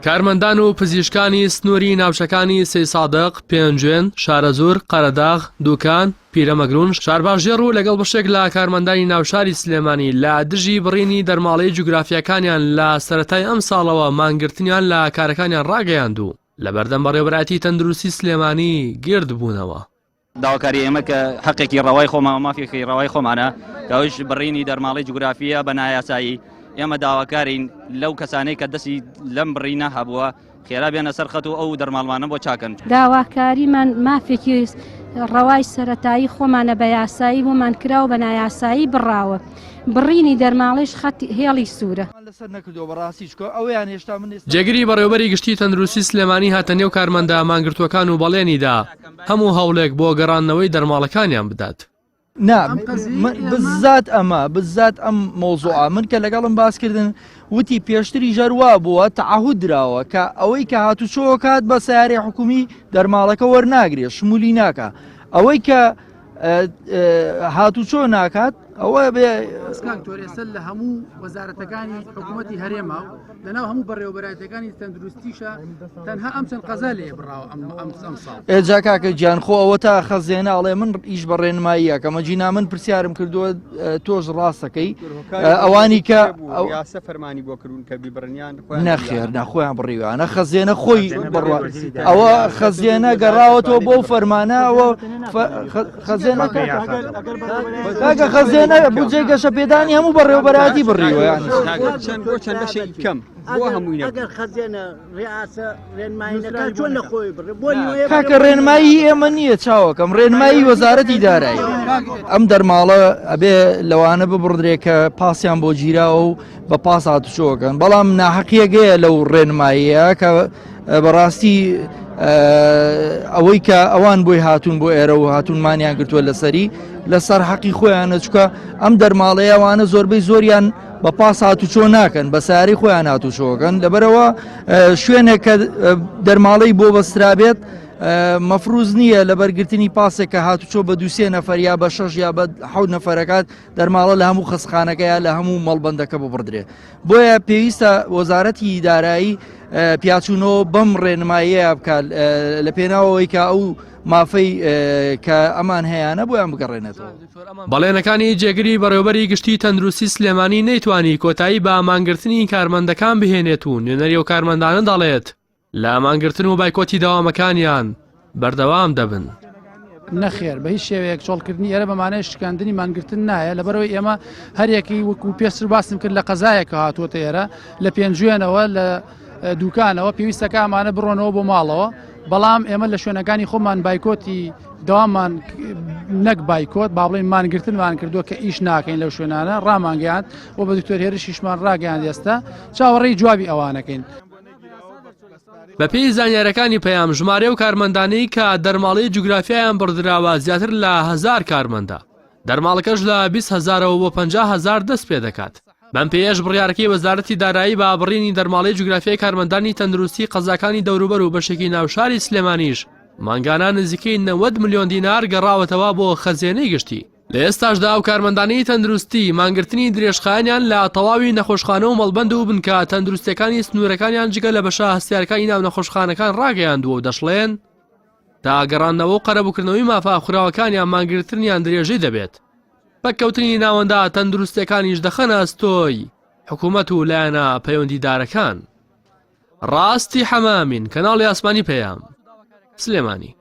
کارمەندان و پزیشکانی سنووری ناوچەکانی سەیسادق، پێنجوێن، شارەزوور، قەرەداغ، دوکان، پیرەمەگرون، شارباژێڕ و لەگەڵ بەشێک لە کارمەندانی ناوشاری سلێمانی لە دژی بڕینی دەرماڵەی جوگرافیاکانیان لە سەرەتای ئەمساڵەوە مانگرتنیان لە کارەکانیان ڕاگەیاند و لەبەردەم بەڕێوەبەرایەتی تەندروستی سلێمانی گردبوونەوە. داواکاری ئێمە کە حەقێکی ڕەوای خۆمان و مافێکی ڕەوای خۆمانە کە ئەویش بڕینی دەرماڵەی جوگرافیە بە نایاسایی ئێمە داواکارین لەو کەسانەی کە دەستی لەم بڕینە هەبووە خێرا بێنە سەر خەت و ئەو دەرماڵمانە بۆ چاکەن. داواکاریمان مافێکی ڕەوای سەرەتایی خۆمانە بە یاسایی بۆمان کراوە بە نایاسایی بڕاوە بڕینی دەرماڵەیش خەتی هێڵی سوورە. جێگری بەڕێوەبەری گشتی تەندروستی سلێمانی هاتە نێو کارمەندە مانگرتووەکان و بەڵێنی دا هەموو هەوڵێک بۆ گەڕاندنەوەی دەرماڵەکانیان بدات. نا بزات ئەمە بزات ئەم مۆزوعە من کە لەگەڵم باسکردن وتی پێشتری ژەروا بووە تعهد دراوە کە ئەوەی کە هاتوچۆ کات بە سیارەی حکومی دەرماڵەکە وەرناگرێ شمولی ناکە ئەوەی کە هاتوچۆ ناکات ئەوە بێ تۆر ئێستا لە هەموو وەزارەتەکانی حکوومەتی هەرێمە و لەناو هەموو بەڕێوەبەرایەتەکانی تەندروستیشە تەنها ئەم چەند قەزا لێ بڕاوە ئەم ئەم ئەم ساڵ ئێجا کاکە گیان خۆ ئەوە تا خەزێنە ئەڵێ من ئیش بە ڕێنماییەکەم ئەگینا من پرسیارم کردووە تۆش ڕاستەکەی ئەوانی کە ئەو یاسە فەرمانی بۆ کردون کە بیبڕنیان نەخێر ناخۆیان بڕیوانە خەزێنە خۆی بڕوا ئەوە خەزێنە گەڕاوەتەوە بۆ فەرمانە ئەوە خەزێنە کاکە خەزێنە بودجەی گەشە پێدانی هەموو بەڕێوەبەرایەتی بڕیوە یانی چەند بەشێکی کەم بۆ هەمووی ئەگەر خەزێنە ڕێئاسە ڕێنماییەکان چۆن لە خۆی بڕێ بۆ نیوەیە کاکە ڕێنمایی ئێمە نییە چاوەکەم ڕێنمایی وەزارەتی دارایی ئەم دەرماڵە ئەبێ لەوانە ببڕدرێ کە پاسیان بۆ گیراوە و بە پاس هاتوچۆکەن بەڵام ناحەقیەگەیە لەو ڕێنماییە کە بەڕاستی ئەوەی کە ئەوان بۆی هاتوون بۆ ئێرە و هاتوون مانیان گرتووە لەسەری لەسەر حەقی خۆیانە چکە ئەم دەرماڵەیە ئەوانە زۆربەی زۆریان بە پاس هاتوچۆ ناکەن بە ساری خۆیان هاتوچۆکەن لەبەرەوە شوێنێک کە دەرماڵەی بۆ بەسترابێت مەفروز نییە لە بەرگرتنی پاسێک کە هاتوچۆ بە دووسێ نەفەر یا بە شەش یا بە حەوت نەفەرەکات دەرماڵە لە هەموو خەسخانەکە یا لە هەموو مەڵبەندەکە ببڕدرێ بۆیە پێویستە وەزارەتی دارایی پیاچوونەوە بەم ڕێنماییە بکات لە پێناوەوەی کە ئەو مافەی کە ئەمان هەیەە بۆیان بگەڕێنێتەوە. بەڵێنەکانی جێگری بەڕێوەبەری گشتی تەندروستی سلێمانی نەیتوانی کۆتایی بە مانگرتنی کارمەندەکان بهێنێت و نوێنەری ئەو کارمەندانە دەڵێت، لە مانگرتن و بایکۆتی دەوامەکانیان بەردەوام دەبن. نەخێر بە هیچ شێوەیەک چۆڵکردنی ئێرە بە مانای شکاندنی مانگرتن نایە لەبەرەوەی ئێمە هەریەکەی وەکو پێشتر باسم کرد لە قەزایەکە هاتووەتە ئێرە لە پێنجوێنەوە لە دوکانەوە پێویستەکە ئەمانە بڕۆنەوە بۆ ماڵەوە بەڵام ئێمە لە شوێنەکانی خۆمان بایکۆتی داوامان نەک بایکۆت با بڵێن مانگرتنمان کردووە کە ئیش ناکەین لەو شوێنانە ڕامانگەیاند و بە دکتۆر هێرشیشمان ڕاگەیاند ئێستا چاوەڕێی جوابی ئەوانەکەین. بەپێی زانیارەکانی پەیام ژمارەی ئەو کارمەندانەی کە دەرماڵەی جوگرافیایان بڕدراوە زیاتر لە هەزار کارمەندە، دەرماڵەکەش لە 20 هەزارەوە بۆ 50 هەزار دەست پێدەکات. بەم پێیەش بڕیارەکەی وەزارەتی دارایی بە بڕینی دەرماڵەی جوگرافیای کارمەندانی تەندروستی قەزاکانی دەوروبەر و بەشێکی ناوشاری سلێمانیش مانگانە نزیکەی 90 ملیۆن دینار گەڕاوەتەوە بۆ خەزێنەی گشتی. لە ئێستاشدا ئەو کارمەندانەی تەندروستی مانگرتنی درێژخایەنیان لە تەواوی نەخۆشخانە و مەڵبەند و بنکە تەندروستیەکانی سنوورەکانیان جگە لە بەشە هەستیارەکانی ناو نەخۆشخانەکان ڕاگەیاندووە و دەشڵێن تا گەڕاندنەوە و قەرەبووکردنەوەی مافە خوراوەکانیان مانگرتنیان درێژەی دەبێت پەککەوتنی ناوەندە تەندروستیەکانیش دەخەنە ئەستۆی حکوومەت و لایەنە پەیوەندیدارەکان. ڕاستی حەمامین کەناڵی ئاسمانی پەیام سلێمانی.